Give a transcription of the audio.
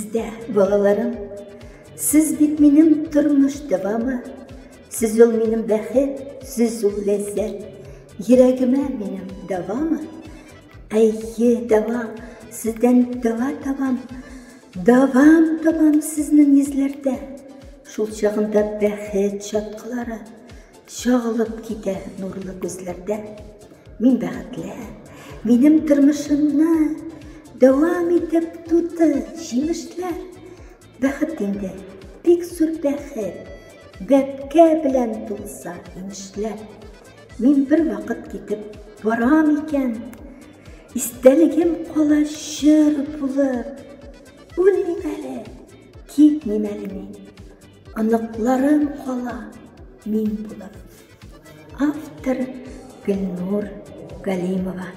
Сездә, балаларым, сез бит минем тормыш дәвамы. Сез ул минем бәхет, сез ул ләззәт. Йөрәгемә минем дәвамы. Әйе, дәва, сездән дәва табам. Дәвам табам сезнең йөзләрдә. Шул чагында бәхет чаткылары чагылып китә нурлы күзләрдә. Мин бәхетле. Минем тормышымны дәвам итеп туты җимешләр. Бәхет инде, бик зур бәхет. Бәбкә белән тулса инешләр. Мин бер вакыт китеп барам икән. Истәлегем кала җыр булып. Үлмим әле, китмим әле мин. Оныкларым кала мин булып. Автор Гөлнур Галимова.